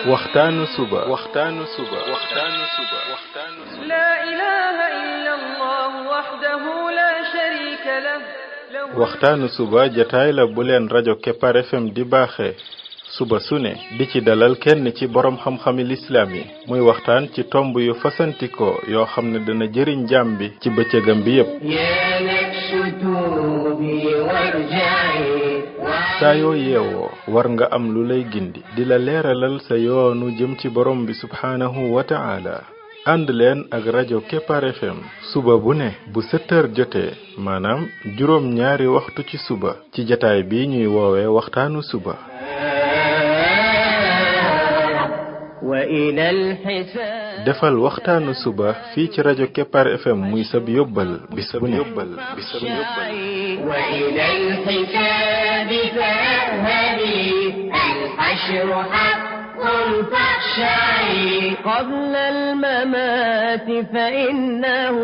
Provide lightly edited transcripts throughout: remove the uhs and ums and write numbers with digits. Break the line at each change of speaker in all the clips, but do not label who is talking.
waxtaanu suba
لا إله إلا الله وحده لا شريك له
waxtaanu suba jataay la bu leen rajo Kepar FM di baaxee suba su ne di ci dalal kenn ci borom xam-xami lislaam yi muy waxtaan ci tomb yu fasantikoo yoo xam ne dana jëriñ jaam bi ci bëccëgam bi yépp saa yoo yeewoo war nga am lu lay gindi di la leeralal sa yoonu jëm ci borom bi subhaanahu wa ta'ala ànd leen ak rajo Kepar FM suba bu ne bu 7h jotee maanaam juróom ñaari waxtu ci suba ci jataay bi ñuy woowee waxtaanu suba defal waxtaanu suba fii ci rajo Kepar FM muy sab yóbbal bis bu ne
قبل الممات فإنه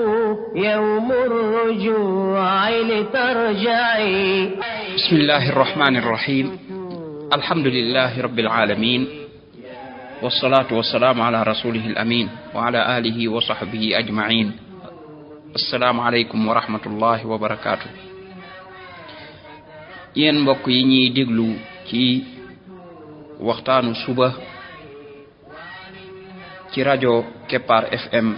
يوم الرجوع لترجعي
بسم الله الرحمن الرحيم الحمد لله رب العالمين والصلاة والسلام على رسوله الأمين وعلى آله وصحبه أجمعين السلام عليكم ورحمة الله وبركاته yéen mbokk yi ñuy déglu ci waxtaanu suba ci rajo Kepar FM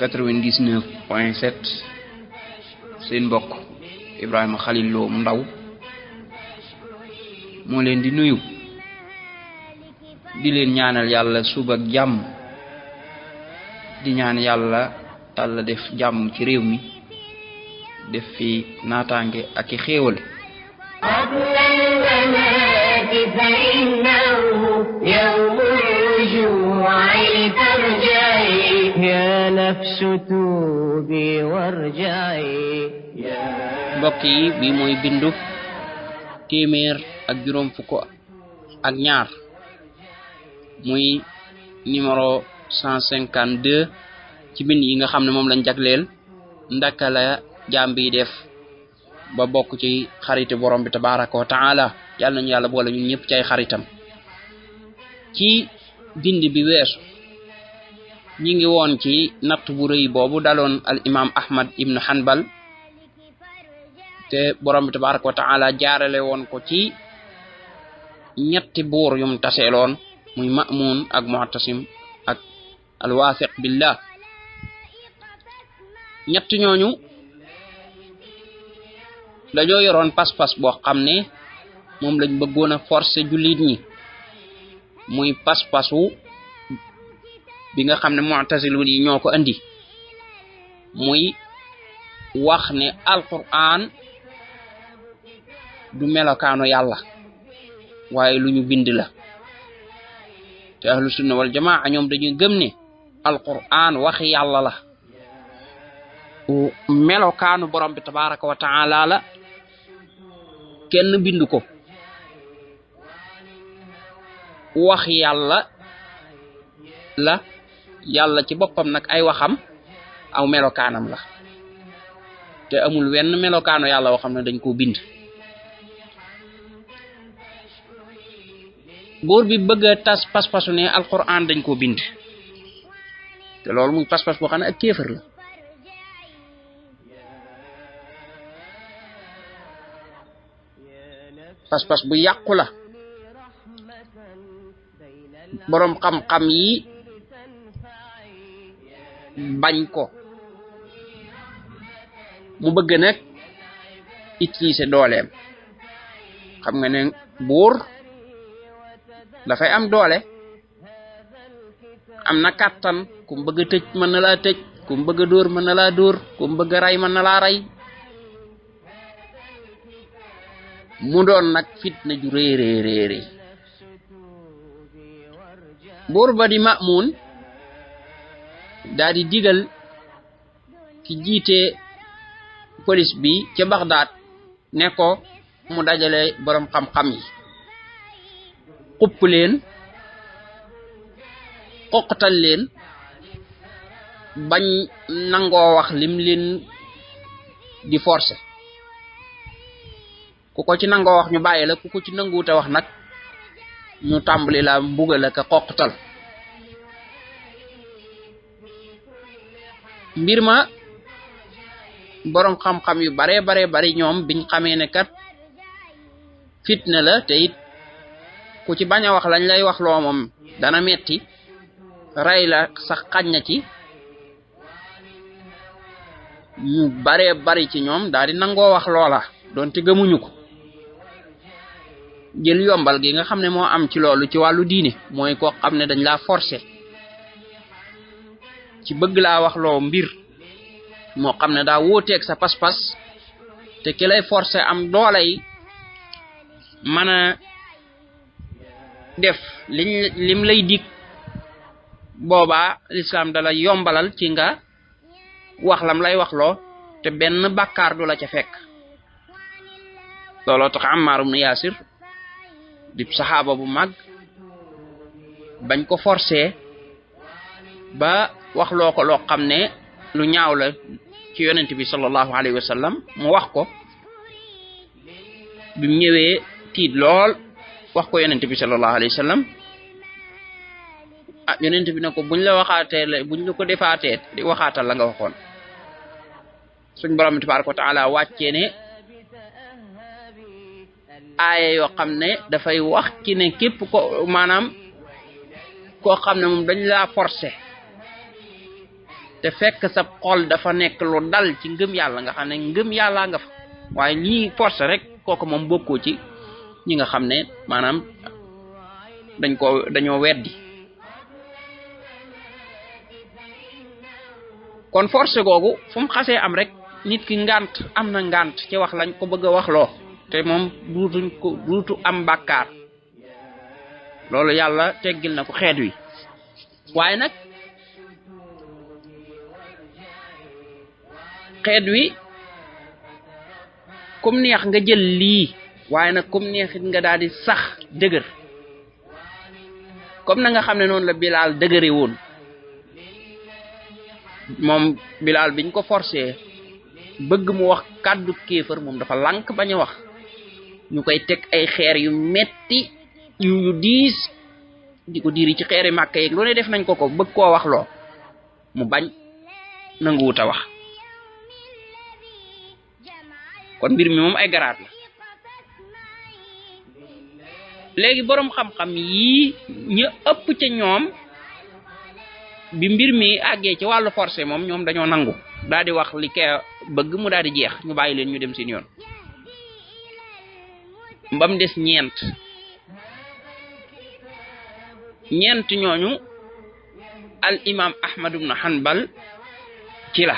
99.7 seen mbokk Ibrahima Khalil Lo mu ndaw moo leen di nuyu di leen ñaanal yàlla suba ak jàmm di ñaan yàlla Yàlla def jàmm ci réew mi def fi naataange ak i xéewal
فإنه يوم الرجوع لترجعي يا نفس توبي وارجعي
mbokk yi bi mooy bindu téeméer ak juróom fukk ak ñaar muy numéro 152 ci bind yi nga xam ne moom lañ jagleel ndaka la jaam bi def ba bokk ci xariti borom bi tabaraka wa taala yàlla nañu yàlla boole ñun ñëpp ci ay xaritam ci bind bi weesu ñi ngi woon ci natt bu rëy boobu daloon al imam Ahmad ibn Hanbal te borom bi tabaraka wa taala jaarale woon ko ci ñetti buur yum taseeloon muy Ma'mun ak Mu'tasim ak al Wathiq billah ñett ñooñu dañoo yoroon pas-pas boo xam ne moom lañ bëggoon a forcer jullit ñi muy pas-pasu bi nga xam ne mu'tazilun yi ñoo ko andi muy wax ne alquran du melokaanu yàlla waaye lu ñu bind la te ahlu sunna wal jamaa ñoom dañuy gëm ne alquran waxi yàlla la melokaanu borom bi tabaraka wa taala la kenn bind ko wax yàlla la yàlla ci boppam nag ay waxam aw melokaanam la te amul wenn melokaanu yàlla woo xam ne dañ koo bind góor bi bëgg a tas pas-pasu ne alquran dañ koo bind te loolu muy pas-pas boo xam ne ak kéefër la pas-pas bu yàqu la boroom xam-xam yi bañ ko mu bëgg nag utiliser dooleem xam nga ne buur dafay am doole am na kàttan ku mu bëgg a tëj mën na laa tëj ku mu bëgg a dóor mën na laa dóor ku mu bëgg a rey mën na laa rey mu doon nag fitna ju réeréeréeré buur ba di Ma'mun daa di digal ki jiite police bi ca Baghdad ne ko mu dajale borom xam-xam yi xupp leen xoqatal leen bañ nangoo wax lim leen di forcer ku ko ci nangoo wax ñu bàyyi la ku ko ci nanguute wax nag ñu tàmbali la mbugal ak xoqtal mbir ma borom xam-xam yu bare bari ñoom biñ xamee ne kat fitna la te it ku ci bañ a wax lañ lay wax loo moom dana metti ray la sax xañ na ci ñu bare bari ci ñoom daal di nangoo wax loola donte gëmuñu ko jël yombal gi nga xam ne moo am ci loolu ci wàllu diine mooy koo xam ne dañ laa forcer ci bëgg laa wax loo mbir moo xam ne daa wóoteeg sa pas-pas te ki lay forcer am doole yi mën a def lim lay dig boobaa lislaam dala yombalal ci nga wax lam lay wax loo te benn bàkkaar du la ca fekk looloo tax Ammar ibn Yasir di saxaaba bu mag bañ ko forcer ba wax loo ko loo xam ne lu ñaaw la ci yonent bi sallallahu alayhi wa sallam mu wax ko bi mu ñëwee tiit lool wax ko yonent bi sallallahu alayhi wa sallam ah yonent bi ne ko buñ la ko defaatee di waxaatal la nga waxoon suñ borom tabaaraka wa taala wàccee ne aaya yoo xam ne dafay wax ci ne képp ko maanaam koo xam ne moom dañ laa forcer te fekk sa xol dafa nekk lu dal ci ngëm yàlla nga xam ne ngëm yàlla nga fa waaye lii forcer rek kooku moom bokkoo ci ñi nga xam ne maanaam dañoo weddi kon forcer googu fu mu xasee am rek nit ki am na ngant ci wax lañ ko bëgg a wax loo te moom duutu am bàkkaar loolu yàlla teggil na ko xeet wi waaye nag xeet wi comme neex nga jël lii waaye nag comme neexit nga daal di sax dëgër comme na nga xam ne noonu la Bilaal dëgëre woon moom Bilaal biñ ko forcé bëgg mu wax kàddu kéefër moom dafa lànk bañ a wax ñu koy teg ay xeer yu metti yu diis di ko diri ci xeeri Màkka yeeg lu ne def nañ ko bëgg koo wax loo mu bañ nanguwut a wax kon mbir mi moom ay garaat la léegi boroom xam-xam yii ñu ëpp ca ñoom bi mbir mi àggee ci wàllu forcé moom ñoom dañoo nangu daal di wax li kee bëgg mu daal di jeex ñu bàyyi leen ñu dem seen yoon mbam des ñeent ñooñu al imam Ahmad ibn Hanbal ci la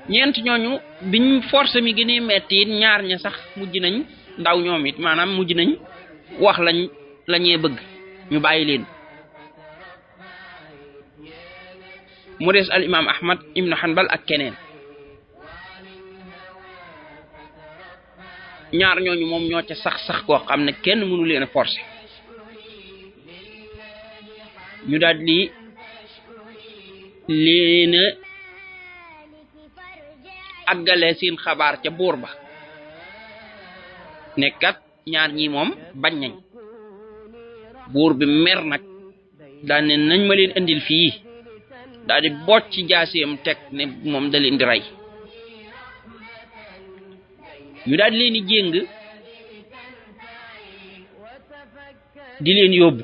ñeent ñooñu biñ force mi gënee metti it ñaar ña sax mujj nañ ndaw ñoom it maanaam mujj nañ wax lañee bëgg ñu bàyyi leen mu des al imam Ahmad ibn Hanbal ak keneen ñaar ñooñu moom ñoo ca sax koo xam ne kenn mënu leen a forcer ñu daal di leen a àggale seen xabaar ca buur ba nekkat ñaar ñi moom bañ nañ buur bi mer nag daal ne nañ ma leen indil fii daal di boot ci jaaseem teg ne moom da leen di rey ñu daal di leen di jéng di leen yóbbu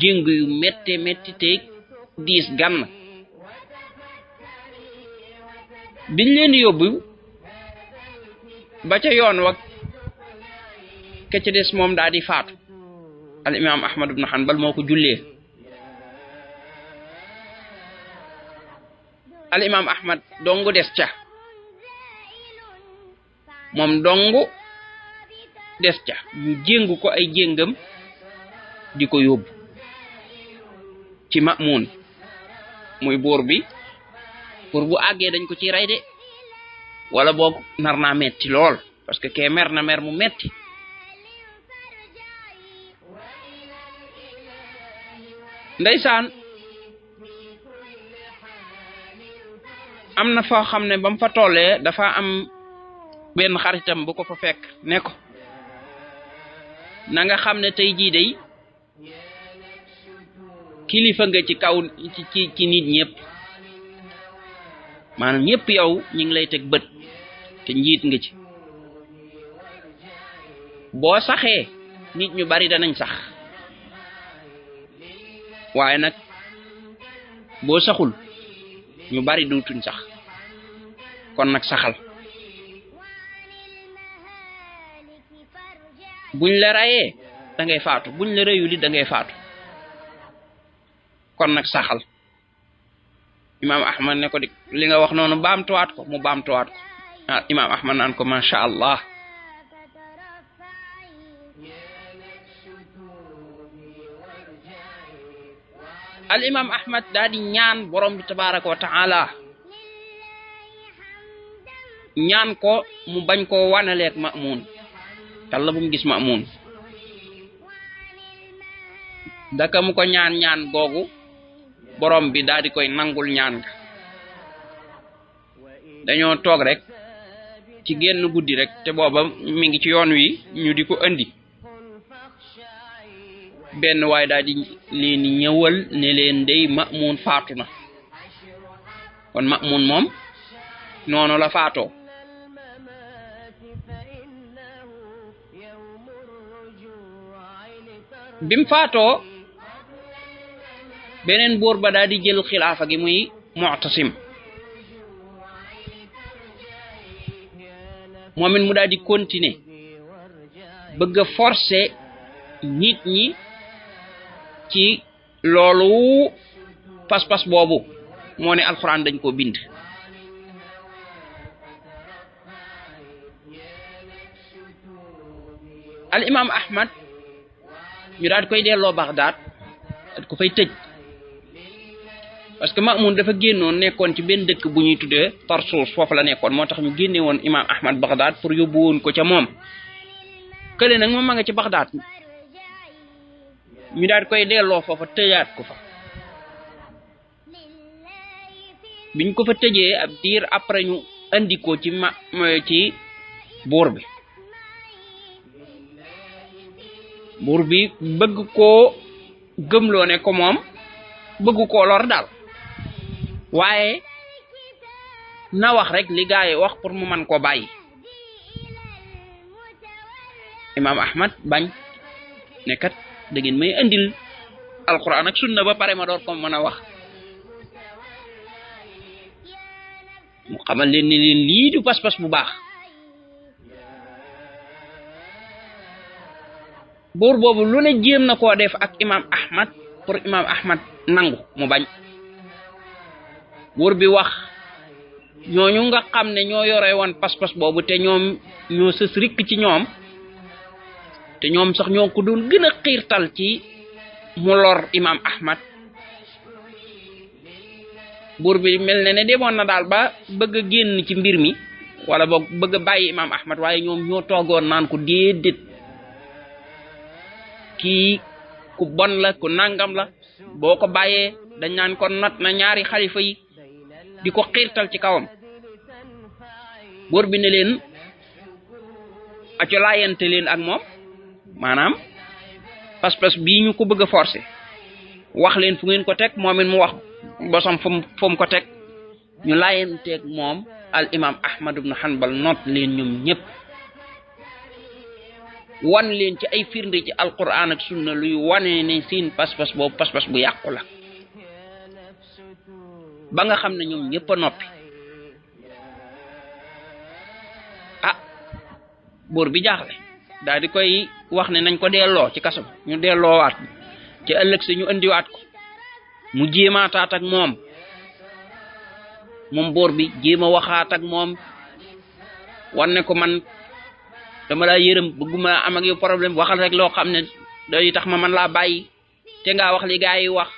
jéng yu metti te diis gann biñ leen di yóbbu ba ca yoon wa ka ca des moom daal di faatu al imam Ahmad ibn Hanbal moo ko jullee al imam Ahmad dongu des ca moom dongu des ca ñu jéngu ko ay jéngam di ko yóbbu ci Ma'mun muy buur bi pour bu àggee dañ ko ci rey de wala boog nar naa metti lool parce que kee mer na mer mu metti ndeysaan am na foo xam ne ba mu fa tollee dafa am benn xaritam bu ko fa fekk ne ko na nga xam ne tey jii day kilifa nga ci kaw ci nit ñëpp maanaam ñëpp yow ñi ngi lay teg bët te njiit nga ci boo saxee nit ñu bari danañ sax waaye nag boo saxul ñu bari duutuñ sax kon nag saxal buñ la rayee da ngay faatu buñ la reyul it da ngay faatu kon nag saxal Imam Ahmad ne ko di li nga wax noonu baamtuwaat ko mu baamtuwaat ko Imam Ahmad naan ko masha Allah al Imam Ahmad daa di ñaan borom bi tabaraka wa taala ñaan ko mu bañ koo wanaleeg Ma'mun Yàlla bu mu gis Ma'mun daka mu ko ñaan googu borom bi daal di koy nangul ñaan nga dañoo toog rek ci genn guddi rek te booba mi ngi ci yoon wi ñu di ko andi benn waay daal di leen ñëwal ne leen day Ma'mun faatu na kon Ma'mun moom noonu la faatoo bim faatoo beneen buur ba daal di jël xilaafa gi muy Mu'tasim moom it mu daal di continuer bëgg a forcer nit ñi ci loolu pas-pas boobu moo ne alxuraan dañ ko bind al Imam Ahmad ñu daal di koy delloo Baghdad daal ko fay tëj parce que Ma'mun dafa génnoon nekkoon ci benn dëkk bu ñuy tuddee Tarsus foofu la nekkoon moo tax ñu génne woon Imam Ahmad Baghdad pour yóbbu woon ko ca moom kële nag moom ma nga ci Baghdad ñu daal di koy delloo foofa tëjaat ko fa biñ ko fa tëjee ab diir après ñu andi ko ci ci buur bi bëgg koo gëmloo ne ko moom bëgg koo lor daal waaye na wax rek li gaa yi wax pour mu man koo bàyyi Imam Ahmad bañ ne kat da ngeen may andil alquran ak sunna ba pare ma door ko mën a wax mu xamal leen ni leen lii du pas-pas bu baax buur boobu lu ne jéem na koo def ak Imam Ahmad pour Imam Ahmad nangu mu bañ buur bi wax ñooñu nga xam ne ñoo yore woon pas-pas boobu te ñoom ñoo sës rikk ci ñoom te ñoom sax ñoo ko doon gën a xiirtal ci mu lor Imam Ahmad buur bi mel ne demoon na daal ba bëgg a génn ci mbir mi wala boog bëgg a bàyyi Imam Ahmad waaye ñoom ñoo toogoon naan ko déedéet kii ku bon la ku nangam la boo ko bàyyee dañ naan ko not na ñaari xalifa yi di ko xiirtal ci kawam buur bi ne leen aco laayante leen ak moom maanaam pas-pas bii ñu ko bëgg a forcer wax leen fu ngeen ko teg moom it mu wax bosam fu mu ko teg ñu laayanteeg moom al Imam Ahmad ibn Hanbal not leen ñoom ñëpp wan leen ci ay firnde ci alquran ak sunna luy wane ne seen pas-pas boobu pas-pas bu yàqu la ba nga xam ne ñoom ñëpp a noppi buur bi jaaxle daal di koy wax ne nañ ko delloo ci kaso ñu delloowaat ci ëllëg sa ñu indiwaat ko mu jéemaataat ak moom buur bi jéem a waxaat ak moom wan ne ko man dama laa yërëm bëgguma am ak yow problème waxal rek loo xam ne day tax ma man laa bàyyi te ngaa wax li gaa yi wax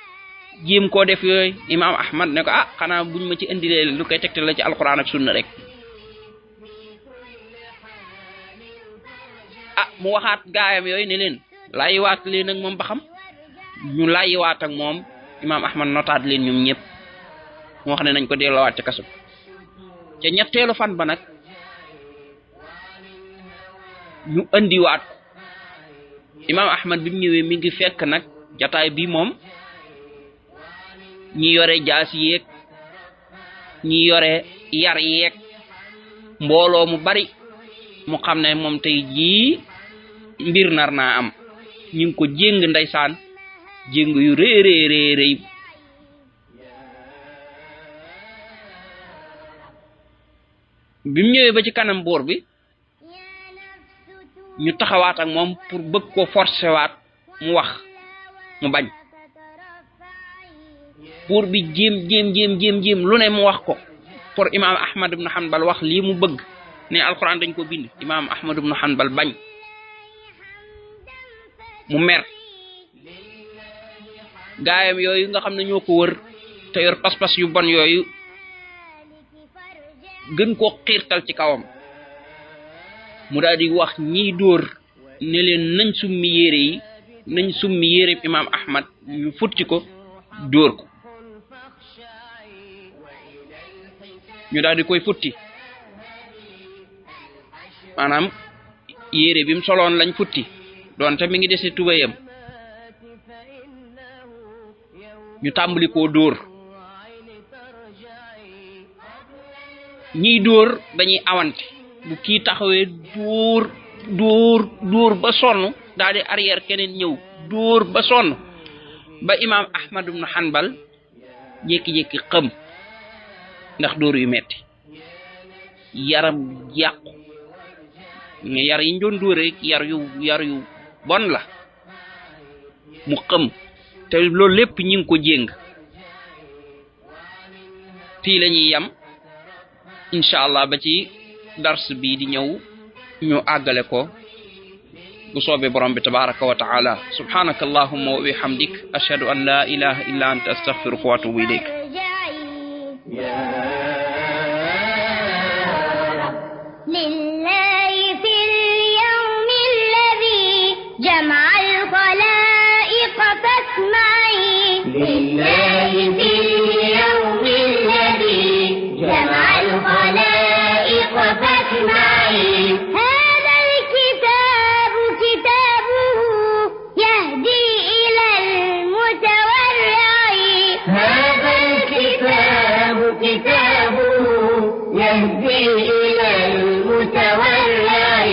jéem koo def yooyu Imam Ahmad ne ko xanaa buñ ma ci indilee lu koy tegte la ci alquran ak sunna rek mu waxaat gaayam yooyu ne leen laayiwaat leen ak moom ba xam ñu laayiwaat ak moom Imam Ahmad notaat leen ñoom ñëpp mu wax ne nañ ko delloowaat ci kaso ca ñetteelu fan ba nag ñu andiwaat imam Ahmad bi mu ñëwee mi ngi fekk nag jataay bi moom ñi yore jaas yeeg ñi yore yar yeeg mbooloo mu bari mu xam ne moom tey jii mbir nar naa am ñu ngi ko jéng ndeysaan jéng yu rëy bi mu ñëwee ba ci kanam buur bi ñu taxawaat ak moom pour bëgg ko forcer waat mu wax mu bañ buur bi jéem lu ne mu wax ko pour imam Ahmad ibn Hanbal wax lii mu bëgg ne alquran dañ ko bind imam Ahmad ibn Hanbal bañ mu mer gaayam yooyu nga xam ne ñoo ko wër te yor pas-pas yu bon yooyu gën koo xiirtal ci kawam mu daal di wax ñiy dóor ne leen nañ summi yére imam Ahmad ñu futti ko dóor ko ñu daal di koy futti maanaam yére bi mu soloon lañ futti doonte mi ngi dese tubayam ñu tàmbali koo dóor ñiy dóor dañuy awante bu kii taxawee dóor ba sonn daal di arrière keneen ñëw dóor ba sonn ba imam Ahmad ibn Hanbal jékki-jékki xëm ndax dóor yu metti yaram yàqu nga yar yi ñu doon dóore yar yu bon la mu xëm te loolu lépp ñi ngi ko jéng fii la ñuy yam incha allah ba ci dars bii di ñëw ñu àggale ko bu soobee borom bi tabaraka wa taala subhanaka allahumma wa bihamdik ashhadu an la ilaha illa anta astaghfiruka wa atubu ilayk
لله في اليوم الذي جمع الخلائق فاسمعي هذا الكتاب كتابه يهدي إلى المتورع هذا الكتاب كتابه يهدي إلى المتورع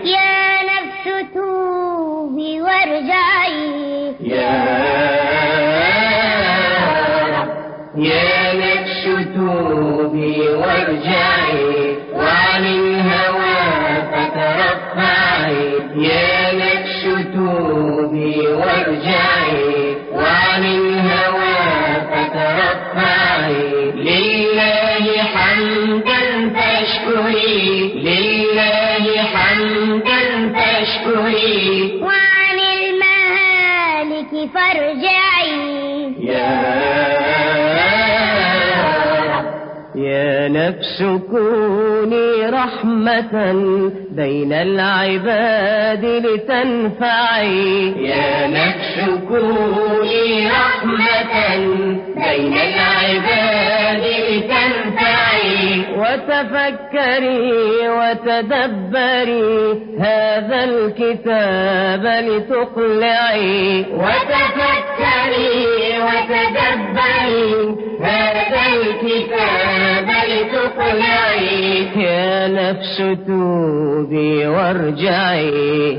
يا نفس توبي وارجعي يا نفس توبي وارجعي وعن الهوى فترفعي يا نفس توبي وارجعي وعن الهوى فترفعي لله حمدا فاشكري لله حمدا فاشكري وعن المهالك فارجعي يا نفس كوني رحمة بين العباد لتنفعي يا نفس كوني رحمة بين العباد لتنفعي وتفكري وتدبري هذا الكتاب لتقلعي وتفكري وتدبري هذا الكتاب لتقلعي يا نفس توبي وارجعي